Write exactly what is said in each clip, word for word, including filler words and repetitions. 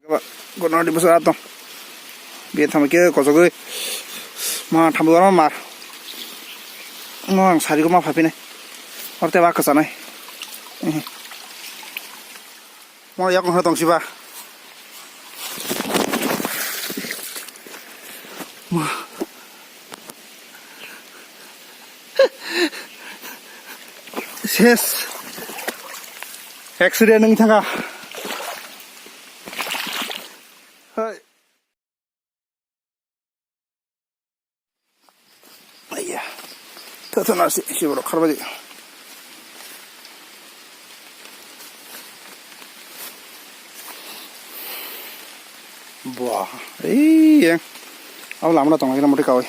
Gono di bwswk tong. Bini tamo khe kochogwi ma thamwi oro mar. Mo ang sari ko ma phapinai. Orte ba kwchanai. Mo yakung ha tong siba. Ses. Accident wng thangkha. Hai. Aiya. Tho, tho, nasi, si borok kharbaji. Buah, ei, yang. Abo lama tong lagi, mati kawai.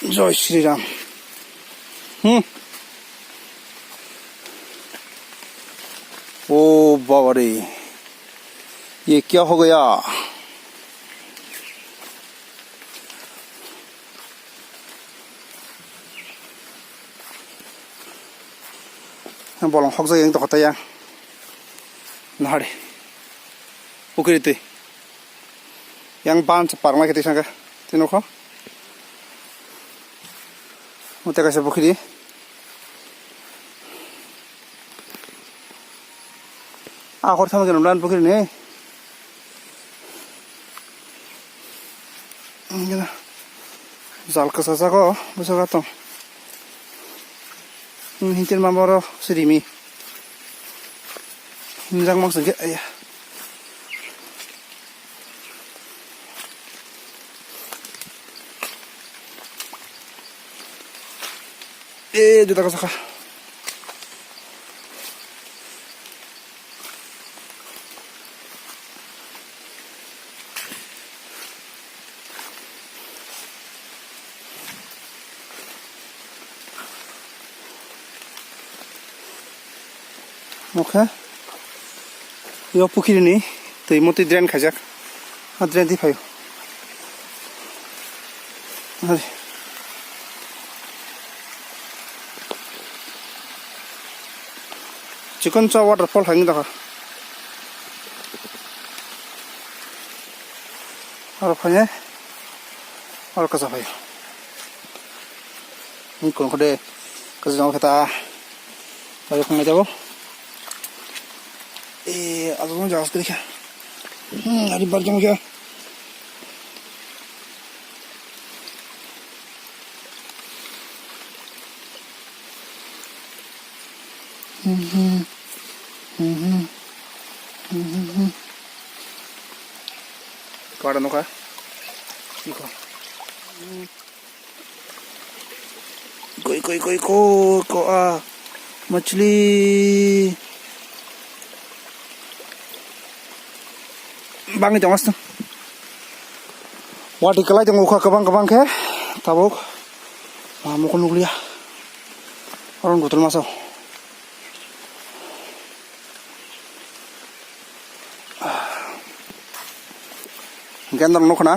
Jai Shri Ram. Hmm. Oh, baba re. Ye kya ho gaya? Bolong hokjak yang tokotaya. Nahari. Pukiri twi. Yang ban se parma kiti sangka. Tino kho. Mute kaisa pukiri. A hor thangwi rwna pukiri ni. Jal kwchajak o bwswk tong. Hintir ma boro sirimi. Hinjak mang singke aya. Eh, juta ka saka. Oke. Yo pukiri ni twi motwi drain khaijak. A drain twi phaio. Ari. Chikon cha waterfall hai wngkha. Aro phainai. Aro kwchak phaio. Wngkha de. Kwchak khe ta. Aro khangnai jabo. Eh, abo jaga kwrwi kha. Hmm, ari barjang kha. Kau ada nokha? Iko. Koi, koi, koi, ko, ko, a. Machli. Bangni tongo aswk. Watwi kwlai tongo kha kwbang kwbang khe tabuk. Ma mokol nukliya. Oro butol maso. Hingke norok nukho na.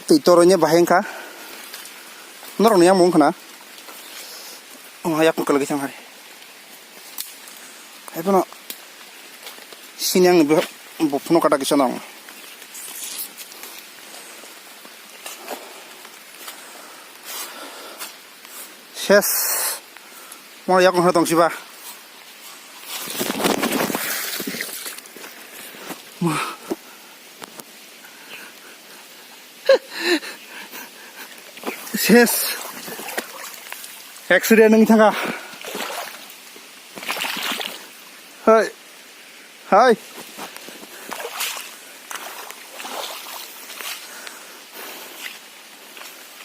Twi toroi ni bahai wngkha. Norok ni yang mung khna. Oh, yakung kwlwgwi thang hari. Haiphano sini ang bo, bo phano kata kisa nang. Ses. Mo yakung ha tong siba. Ses. Accident wng thangkha. Hai. Hai.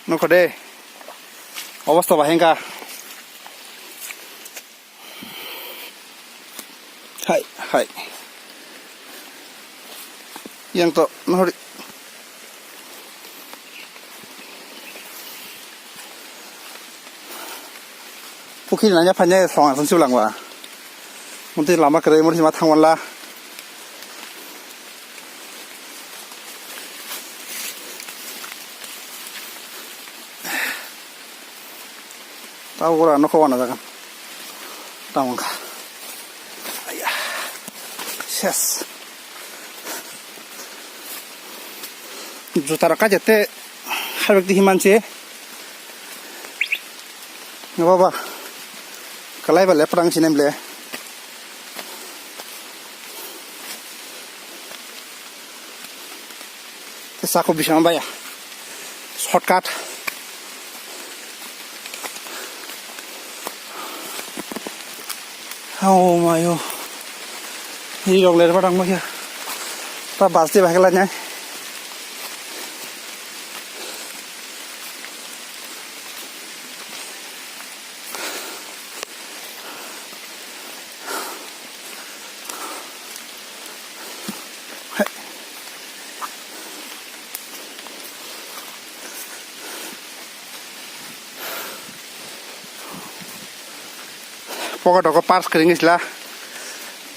Nokho de. Obostha bahai wngkha. Hai, hai. Yang to, nori. Pukiri nanya phanya song asong siblangwa. Munti lama kere muri sima thangwanla. Tabo gora nokho wana jagan. Tamo wngkha. Aiya. Ses. Juta rok kaijak te habek di himan se. Baba. Kalai ba le prang sinem le. Te sako bisama baya. Shortcut. Oh mayo. Ni rok ler ba dang ma khe. Ta bus de ba khe lai nai. Pocket rok purse kwrwi wngwi sila,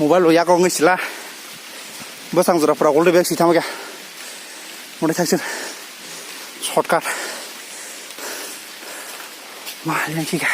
mobile bo yago wngwi sila, bwsang jora pura gold bag si thangma khe, mone thaksin shortcut ma yang khe.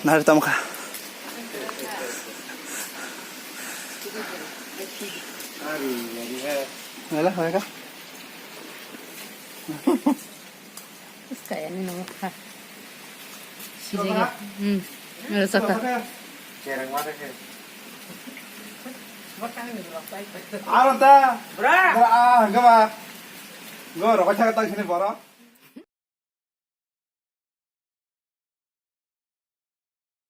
Nari tamo kha. Nala hoy ka. Kaya ni nong kha. Sijege. Hmm. Nala saka. Aro ta. Bra. Bra, ah, hangga ba. Go, rokoi thaka tang sini boro.